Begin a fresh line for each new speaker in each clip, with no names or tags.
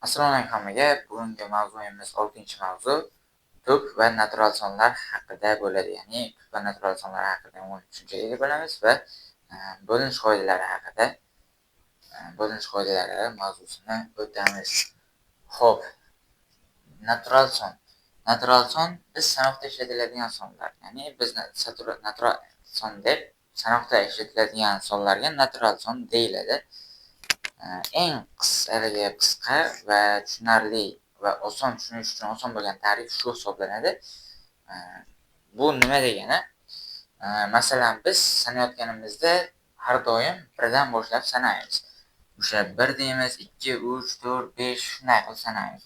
Assalomu alaykum hammaga. Bugungi mavzuyimiz 6-mavzu tub va natural sonlar haqida bo'ladi. Ya'ni tub va natural sonlar haqida umumiy tushunchaga ega bo'lamiz va bo'linish qoidalari haqida bo'linish qoidalari mavzusini o'tamiz. Xo'p, natural son. Natural son biz sanoqda ishlatiladigan sonlar. Ya'ni biz natural son deb sanoqda ishlatiladigan sonlarga natural son deyiladi. Eng qisqa va tushunarli va oson tushunish uchun oson bo'lgan ta'rif shu hisoblanadi. Bu nima degani? Masalan, biz sanayotganimizda har doim birdan boshlab sanaymiz. O'sha 1 deymiz, 2, 3, 4, 5 shunday qilib sanaymiz.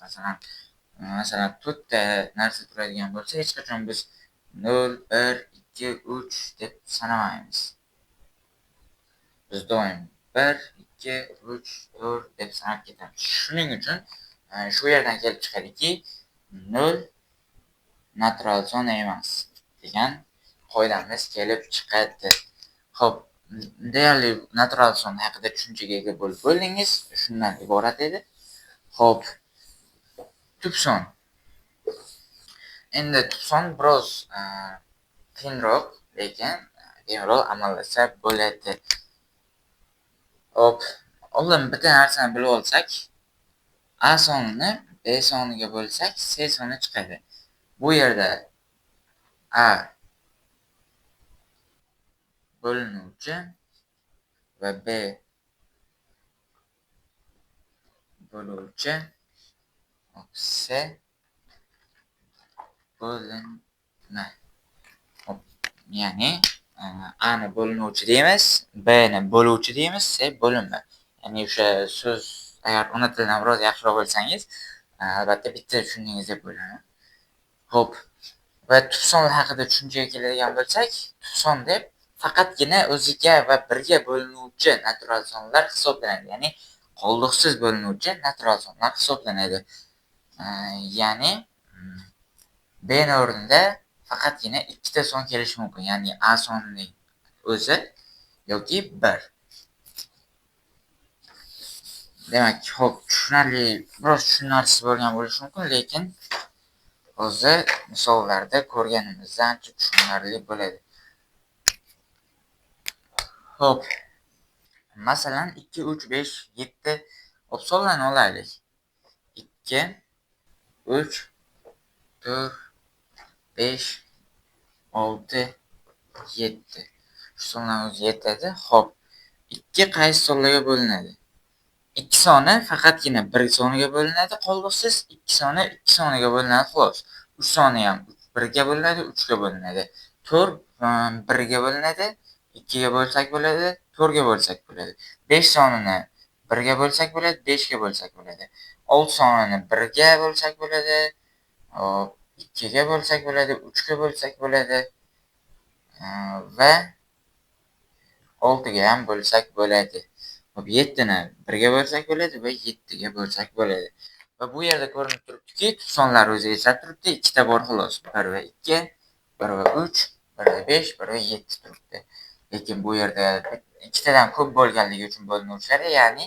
Masalan, 4 ta narsa turadigan bo'lsa, hech qachon biz 0, 1, 2, 3 deb sanamaymiz. Biz doim 1, 2, 3, 4 deb sanab ketamiz. Shuning uchun shu yerdan kelib chiqadiki, 0 natural son emas degan qoidamiz kelib chiqadi. Xo'p, deyarli natural son haqida tushunchaga ega bo'lib bo'ldingiz. Shundan iborat edi. Xo'p, tub son. Endi tub son biroz qiyinroq, lekin bemalol amallasa bo'ladi. Xo'p, oldin bitta narsani bilib olsak, A sonini B soniga bo'lsak, C soni chiqadi. Bu yerda A bo'linuvchi va B bo'luvchi, C bo'linma. Hop, ya'ni A ni bo'linuvchi deymiz, B ni bo'luvchi deymiz, C bo'linma. Ya'ni o'sha so'z agar ona tilidan biroz yaxshiroq bilsangiz, albatta bitta tushundingiz deb o'ylayman. Xo'p, va tub son haqida tushunchaga keladigan bo'lsak, tub son deb faqatgina o'ziga va birga bo'linuvchi natural sonlar hisoblanadi. Ya'ni qoldiqsiz bo'linuvchi natural sonlar hisoblanadi. Ya'ni B ni o'rnida faqatgina ikkita son kelishi mumkin. Ya'ni A sonining o'zi yoki 1. Demak, xo'p, tushunarli, biroz tushunarsiz bo'lgan bo'lishi mumkin, lekin hozir misollarda ko'rganimizda ancha tushunarli bo'ladi. Xo'p, masalan, 2, 3, 5, 7 hop sonlarni olaylik. 2, 3, 4, 5, 6, 7. Shu sonlar o'zi yetadi. Xo'p, 2 qaysi sonlarga bo'linadi? 2 soni faqatgina 1 soniga bo'linadi qoldiqsiz, 2 soni 2 soniga bo'linadi xolos. 3 soni ham 1 ga bo'linadi, 3 ga bo'linadi. 4 1 ga bo'linadi, 2 ga bo'lsak bo'ladi, 4 ga bo'lsak bo'ladi. 5 sonini 1 ga bo'lsak bo'ladi, 5 ga bo'lsak bo'ladi. 6 sonini 1 ga bo'lsak bo'ladi, 2 ga bo'lsak bo'ladi, 3 ga bo'lsak bo'ladi va 6 ga ham bo'lsak bo'ladi. Hop, 7 ni 1 ga bo'lsak bo'ladi va 7 ga bo'lsak bo'ladi. Va bu yerda ko'rinib turibdiki, tub sonlar o'zi eslab turibdi, ikkita bor xolos. 1 va 2, 1 va 3, 1 va 5, 1 va 7 turibdi. Lekin bu yerda ikkitadan ko'p bo'lganligi uchun bo'linuvchilar, ya'ni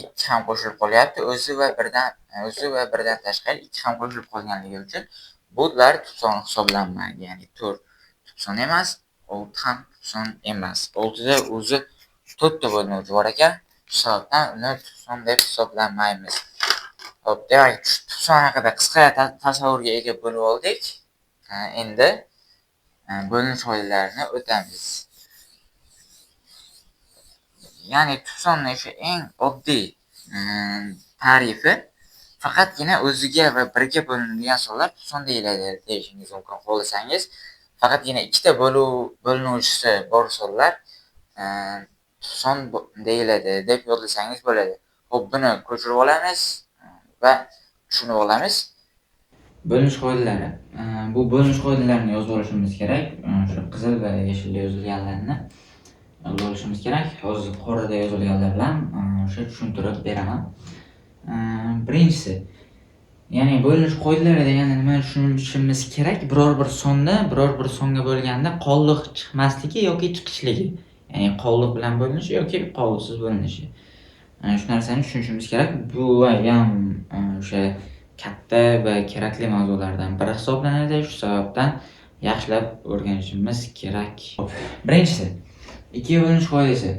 2 ham qo'shilib qolyapti. O'zi va birdan tashqari 2 ham qo'shilib qolganligi uchun bular tub son hisoblanmaydi. Ya'ni 4 tub son emas, 6 ham tub son emas. 6 da o'zi 4 ta bo'linuvchi bor ekan. Shu sababdan uni tub son deb hisoblamaymiz. Xo'p, demak, tub son haqida qisqa tasavvurga ega bo'lib oldik. Endi bo'linish qoidalarini o'tamiz. Ya'ni tub sonni o'sha eng oddiy ta'rifi faqatgina o'ziga va birga bo'linadigan sonlar tub son deyiladi deyishingiz mumkin. Xohlasangiz, faqatgina ikkita bo'linuvchisi bor sonlar tub son deyiladi deb yodlasangiz bo'ladi. Xo'p, buni ko'chirib olamiz va tushunib olamiz. Bo'linish qoidalari. Bu bo'linish qoidalarini yozib olishimiz kerak. O'sha qizil va yashilda yozilganlarni yozib olishimiz kerak. Hozir qorada yozilganlar bilan o'sha tushuntirib beraman. Birinchisi, ya'ni bo'linish qoidalari deganda nima tushunishimiz kerak? Biror bir sonni biror bir songa bo'lganda qoldiq chiqmasligi yoki chiqishligi. Ya'ni qoldiq bilan bo'linishi yoki qoldiqsiz bo'linishi. Shu narsani tushunishimiz kerak. Bu ham o'sha katta va kerakli mavzulardan biri hisoblanadi. Shu sababdan yaxshilab o'rganishimiz kerak. Xo'p, birinchisi 2 ga bo'linish qoidasi.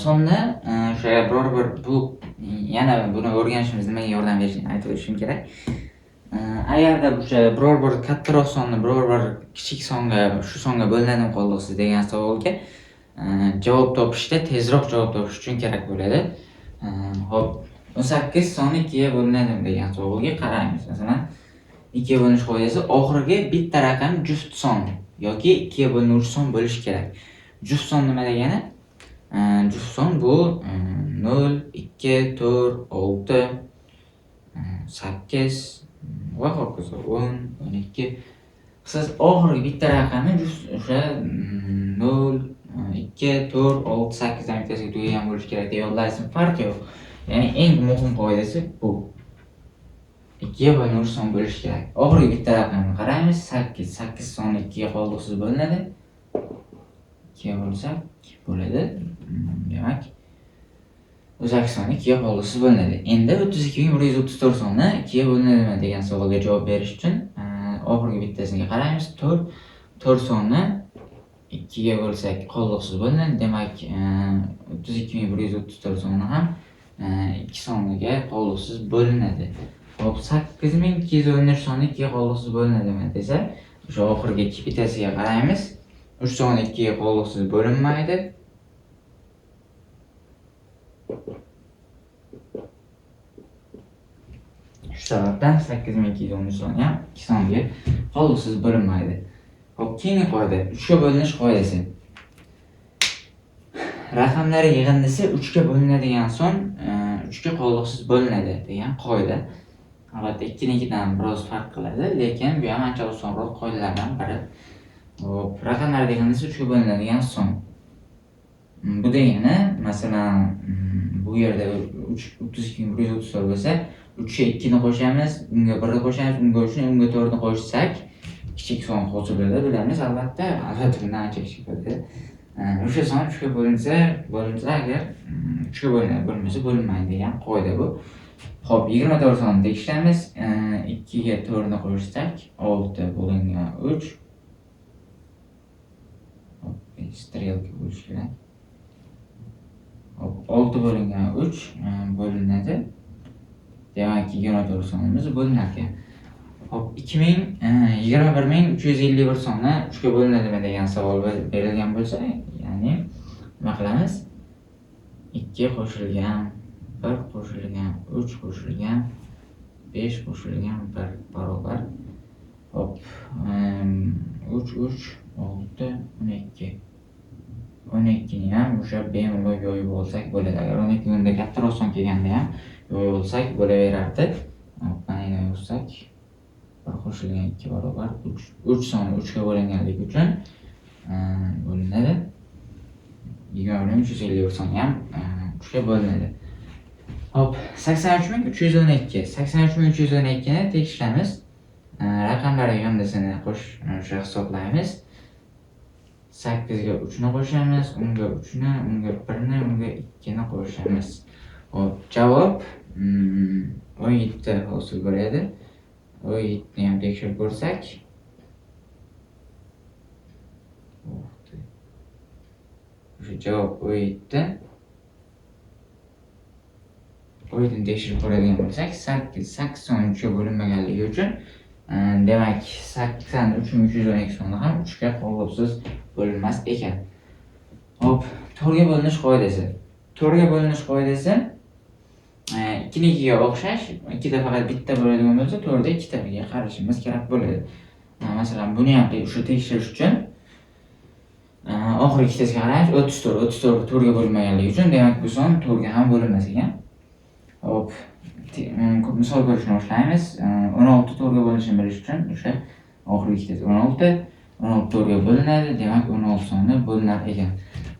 Sonni o'sha biror bir bu yana buni o'rganishimiz nimaga yordam berishini aytib o'tishim kerak. Agarda o'sha biror bir kattaroq sonni biror bir kichik songa, shu songa bo'linadimi qoldiqsiz degan savolga javob topishda tezroq javob topish uchun kerak bo'ladi. Xo'p, 18 soni 2 ga bo'linadimi degan savolga qaraymiz. Masalan, 2 ga bo'linish qoidasi oxirgi bitta raqam juft son yoki 2 ga bo'linuvchi son bo'lishi kerak. Juft son nima degani? Juft son bu 0, 2, 4, 6, 8 va hokazo 10, 12. Siz oxirgi bitta raqami o'sha 0, 2, 4, 6, 8 dan bittasiga tugagan bo'lishi kerak deya yodlaysiz, farqi yo'q. Ya'ni eng muhim qoidasi bu. 2 ga bo'linuvchi son bo'lishi kerak. Oxirgi bitta raqamni qaraymiz, 8. 8 soni 2 ga qoldiqsiz bo'linadi. 2 ga bo'lsak bo'ladi. Demak, 8 soni 2 ga qoldiqsiz bo'linadi. Endi 32134 soni 2 ga bo'linadimi degan savolga javob berish uchun oxirgi bittasiga qaraymiz. 4. 4 soni 2 ga bo'lsak qoldiqsiz bo'linadi. Demak, 32134 soni ham 2 soniga qoldiqsiz bo'linadi. Xo'p, 8213 soni 2 ga qoldiqsiz bo'linadimi desa, o'sha oxirgi ikki bittasiga qaraymiz. 3 soni 2 ga qoldiqsiz bo'linmaydi. Shu sababdan 8213 soni ham 2 songa qoldiqsiz bo'linmaydi. Xo'p, keyingi qoida 3 ga bo'linish qoidasi. Raqamlar yig'indisi 3 ga bo'linadigan son 3 ga qoldiqsiz bo'linadi degan qoida. Albatta ikkinikidan biroz farq qiladi, lekin bu ham ancha osonroq qoidalardan biri. Xo'p, raqamlar yig'indisi 3 ga bo'linadigan son. Bu degani, masalan, bu yerda 32134 bo'lsa, 3 ga 2 ni qo'shamiz, unga 1 ni qo'shamiz, unga 3 ni, unga 4 ni qo'shsak, kichik son hosil bo'ladi, bilamiz albatta. Albatta bundan ancha kichik bo'ladi. O'sha son 3 ga bo'linsa, agar 3 ga bo'linadi, bo'lmasa bo'linmaydi degan qoida bu. Xo'p, 24 sonni tekshiramiz. 2 ga 4 ni qo'shsak, 6 bo'lingan 3. Xo'p, strelka bo'lishi kerak. Xo'p, 6 bo'lingan 3 bo'linadi. Demak, 24 sonimiz bo'linar ekan. Xo'p, 21351 soni 3 ga bo'linadimi degan savol berilgan bo'lsa, ya'ni nima qilamiz? 2 qo'shilgan 1 qo'shilgan 3 qo'shilgan 5 qo'shilgan 1 barobar. Xo'p, 3 3 6 12. 12 ni ham o'sha bemalol yoyib olsak bo'ladi. Agar 12 unda kattaroq son kelganda ham yoyib olsak bo'laverardi. Xo'p, mana endi yozsak 1 qo'shilgan 2 barobar 3. 3 soni 3 ga bo'linganligi uchun bo'linadi. 21351 soni ham 3 ga bo'linadi. Xo'p, 83312. 83312 ni tekshiramiz. Raqamlar yig'indisini o'sha hisoblaymiz. 8 ga 3 ni qo'shamiz, unga 3 ni, unga 1 ni, unga 2 ni qo'shamiz. Xo'p, javob 17 hosil bo'ladi. 17 ni ham tekshirib ko'rsak. O'sha javob 17. 17 ni tekshirib ko'radigan bo'lsak, 8, 8 soni 3 ga bo'linmaganligi uchun, demak, 83312 soni ham 3 ga qoldiqsiz bo'linmas ekan. Xo'p, 4 ga bo'linish qoidasi. 4 ga bo'linish qoidasi ikkinikiga o'xshash, ikkita faqat bitta bo'ladigan bo'lsa, 4 da ikkitaga qarashimiz kerak bo'ladi. Masalan, buni ham o'sha tekshirish uchun oxirgi ikkitasiga qaraymiz. 34, 34 4 ga bo'linmaganligi uchun, demak, bu son 4 ga ham bo'linmas ekan. Xo'p, misol ko'rishni boshlaymiz. 16 4 ga bo'linishini bilish uchun o'sha oxirgi ikkitasi 16, 16 4 ga bo'linadi, demak 16 soni bo'linar ekan.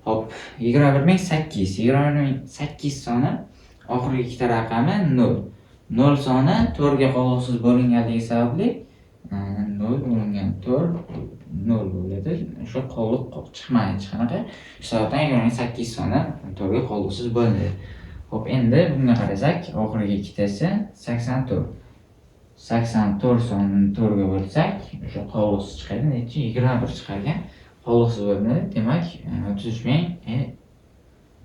Xo'p, 21800, 21800 soni oxirgi ikkita raqami 0. 0 soni 4 ga qoldiqsiz bo'linganligi sababli 0 bo'lingan 4 0 bo'ladi. O'sha qoldiq chiqmaydi hech qanaqa. Shu sababdan 208 soni 4 ga qoldiqsiz bo'linadi. Xo'p, endi bunga qarasak, oxirgi ikkitasi 84. 84 sonini 4 ga bo'lsak, o'sha qoldiqsiz chiqadi. Necha? 21 chiqargan. Qoldiqsiz bo'linadi. Demak,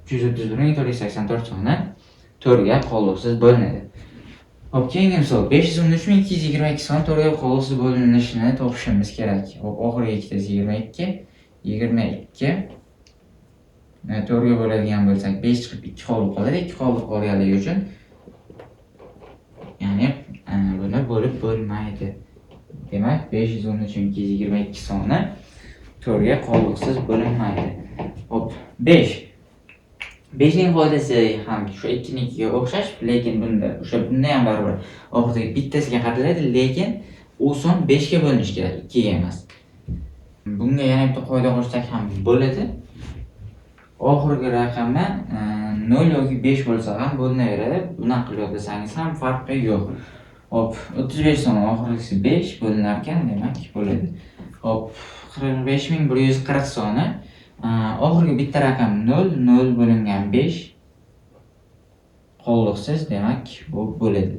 331 484 soni 4 ga qoldiqsiz bo'linadi. Xo'p, keyingi misol 513222 soni 4 ga qoldiqsiz bo'linishini topishimiz kerak. Xo'p, oxirgi ikkitasi 22, 22 4 ga bo'ladigan bo'lsak, 5 chiqib 2 qoldiq qoladi. 2 qoldiq qolganligi uchun, ya'ni buni bo'lib bo'lmaydi. Demak, 513222 soni 4 ga qoldiqsiz bo'linmaydi. Xo'p, 5. 5 ning qoidasi ham shu 2 nikiga o'xshash, lekin bunda o'sha bunda ham baribir oxiridagi bittasiga qaraladi, lekin u son 5 ga bo'linishi kerak, 2 ga emas. Bunga yana bitta qoida qo'shsak ham bo'ladi. Oxirgi raqami 0 yoki 5 bo'lsa ham bo'linaveradi. Bunaqa qilib yodlasangiz ham farqi yo'q. Xo'p, 35 soni oxirgisi 5 bo'linar ekan, demak bo'ladi. Xo'p, 45140 soni oxirgi bitta raqam 0, 0 bo'lingan 5 qoldiqsiz, demak bu bo'ladi.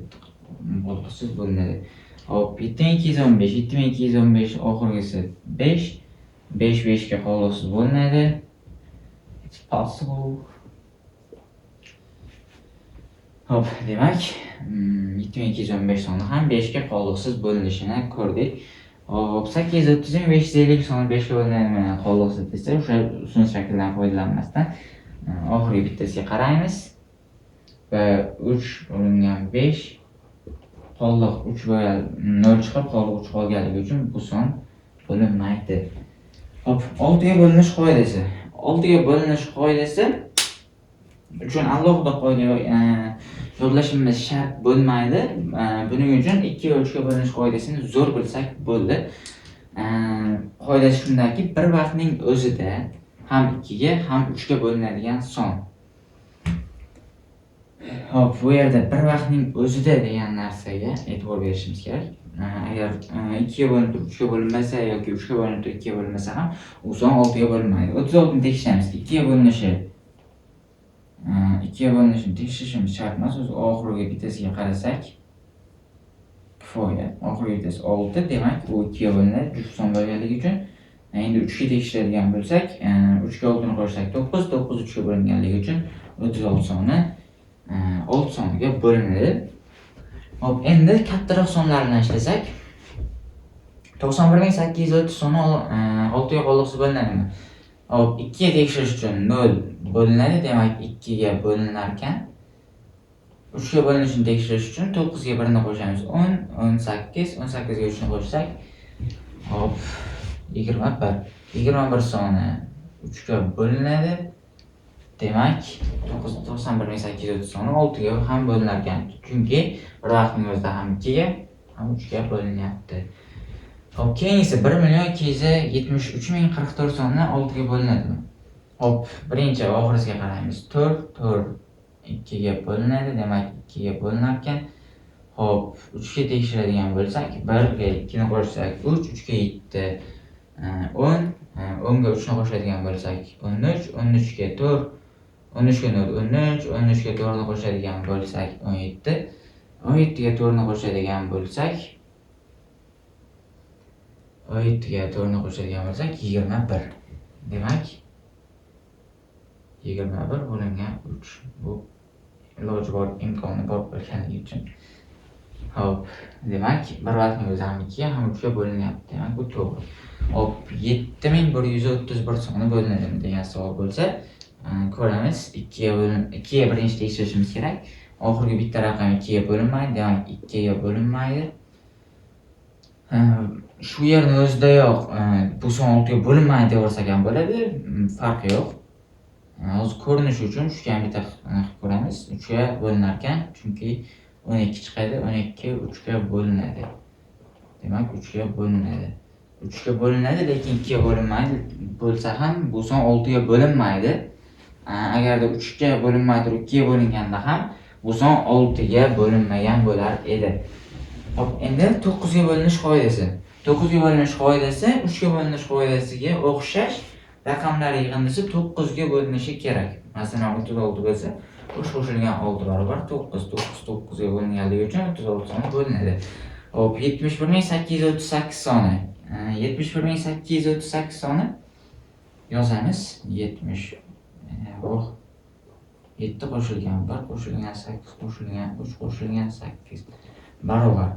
Qoldiqsiz bo'linadi. Xo'p, 7215, 7215 oxirgisi 5, 5 5 ga qoldiqsiz bo'linadi. It's possible. Xo'p, demak, 7215 soni ham 5 ga qoldiqsiz bo'linishini ko'rdik. Xo'p, 830550 soni 5 ga bo'linadimi qoldiqsiz desa, o'sha usul shakldan foydalanmasdan oxirgi bittasiga qaraymiz. Va 3 bo'lingan 5 qoldiq 3 va 0 chiqib, qoldiq 3 qolganligi uchun bu son bo'linmaydi. Xo'p, 6 ga bo'linish qoidasi. 6 ga bo'linish qoidasi uchun alohida qoida yodlashimiz shart bo'lmaydi. Buning uchun 2 va 3 ga bo'linish qoidasini zo'r bilsak bo'ldi. Qoidasi shundaki, bir vaqtning o'zida ham 2 ga, ham 3 ga bo'linadigan son. Xo'p, bu yerda bir vaqtning o'zida degan narsaga e'tibor berishimiz kerak. Agar 2 ga bo'linib turib 3 ga bo'linmasa yoki 3 ga bo'linib turib 2 ga bo'linmasa ham u son 6 ga bo'linmaydi. 36 ni tekshiramiz. 2 ga bo'linishi 2 ga bo'linishini tekshirishimiz shart emas. O'zi oxirgi bittasiga qarasak kifoya. Oxirgi bittasi 6, demak u 2 ga bo'linadi juft son bo'lganligi uchun. Endi 3 ga tekshiradigan bo'lsak, 3 ga 6 ni qo'shsak 9, 9 3 ga bo'linganligi uchun 36 soni 6 soniga bo'linadi. Xo'p, endi kattaroq sonlar bilan ishlasak, 91830 soni 6 ga qoldiqsiz bo'linadimi? Xo'p, 2 ga tekshirish uchun 0 bo'linadi, demak 2 ga bo'linar ekan. 3 ga bo'linishini tekshirish uchun 9 ga 1 ni qo'shamiz 10, 18, 18 ga 3 ni qo'shsak, xo'p, 21. 21 soni 3 ga bo'linadi. Demak, 91830 soni 6 ga ham bo'linar ekan. Chunki bir vaqtning o'zida ham 2 ga, ham 3 ga bo'linyapti. Xo'p, keyingisi 1 273 044 soni 6 ga bo'linadimi? Xo'p, birinchi oxirisiga qaraymiz. 4, 4 2 ga bo'linadi, demak 2 ga bo'linar ekan. Xo'p, 3 ga tekshiradigan bo'lsak, 1 ga 2 ni qo'shsak 3, 3 ga 7 10, 10 ga 3 ni qo'shadigan bo'lsak 13, 13 ga 4, 13 ga 0 13, 13 ga 4 ni qo'shadigan bo'lsak 17, 17 ga 4 ni qo'shadigan bo'lsak 17 ga 4 ni qo'shadigan bo'lsak 21. Demak, 21 bo'lingan 3. Bu iloji bor, imkoni bor bo'lganligi uchun. Xo'p, demak, bir vaqtning o'zida ham 2 ga, ham 3 ga bo'linyapti. Demak, bu to'g'ri. Xo'p, 7131 soni bo'linadimi degan savol bo'lsa, ko'ramiz. 2 ga bo'lin, 2 ga birinchi tekshirishimiz kerak. Oxirgi bitta raqam 2 ga bo'linmaydi, demak 2 ga bo'linmaydi. Shu yerni o'zidayoq bu son 6 ga bo'linmaydi deb yuborsak ham bo'ladi, farqi yo'q. Hozir ko'rinishi uchun 3 ga ham bitta qilib ko'ramiz. 3 ga bo'linar ekan, chunki 12 chiqadi, 12 3 ga bo'linadi. Demak, 3 ga bo'linadi. 3 ga bo'linadi, lekin 2 ga bo'linmaydi. Bo'lsa ham bu son 6 ga bo'linmaydi. Agarda 3 ga bo'linmay turib 2 ga bo'linganda ham bu son 6 ga bo'linmagan bo'lar edi. Hop, endi 9 ga bo'linish qoidasi. 9 ga bo'linish qoidasi 3 ga bo'linish qoidasiga o'xshash raqamlar yig'indisi 9 ga bo'linishi kerak. Masalan, 36 bo'lsa, 3 qo'shilgan 6 barobar 9, 9 9 ga bo'linganligi uchun 36 soni bo'linadi. Hop, 71838 soni. 71838 soni yozamiz. 70 oh, 7 qo'shilgan 1 qo'shilgan 8 qo'shilgan 3 qo'shilgan 8 barobar.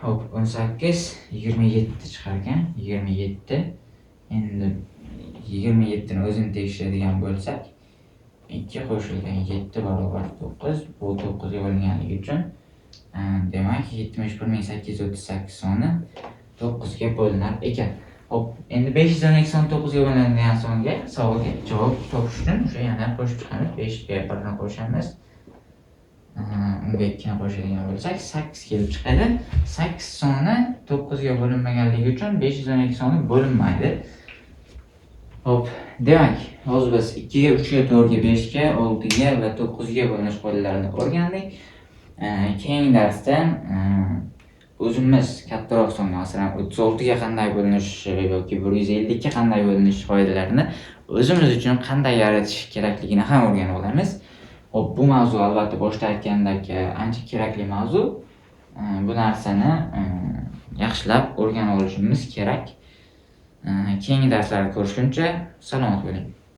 Hop, 18 27 chiqar ekan. 27. Endi 27 ni o'zini tekshiradigan bo'lsak, 2 qo'shilgan 7 barobar 9. Bu 9 ga bo'linganligi uchun, demak 71838 soni 9 ga bo'linar ekan. Hop, endi 512 soni 9 ga bo'linadigan songa savolga javob topish uchun o'sha yana qo'shib chiqamiz. 5 ga 1 ni qo'shamiz. Unga 2 ni qo'shadigan bo'lsak, 8 kelib chiqadi. 8 soni 9 ga bo'linmaganligi uchun 512 soni bo'linmaydi. Hop, demak, hozir biz 2 ga, 3 ga, 4 ga, 5 ga, 6 ga va 9 ga bo'linish qoidalarini o'rgandik. Keyingi darsda o'zimiz kattaroq songa, masalan, 36 ga qanday bo'linishi yoki 150 ga qanday bo'linishi qoidalarini o'zimiz uchun qanday yaratish kerakligini ham o'rganib olamiz. Hop, bu mavzu albatta boshda aytgandek ancha kerakli mavzu. Bu narsani yaxshilab o'rganib olishimiz kerak. Keyingi darslarda ko'rishguncha salomat bo'ling.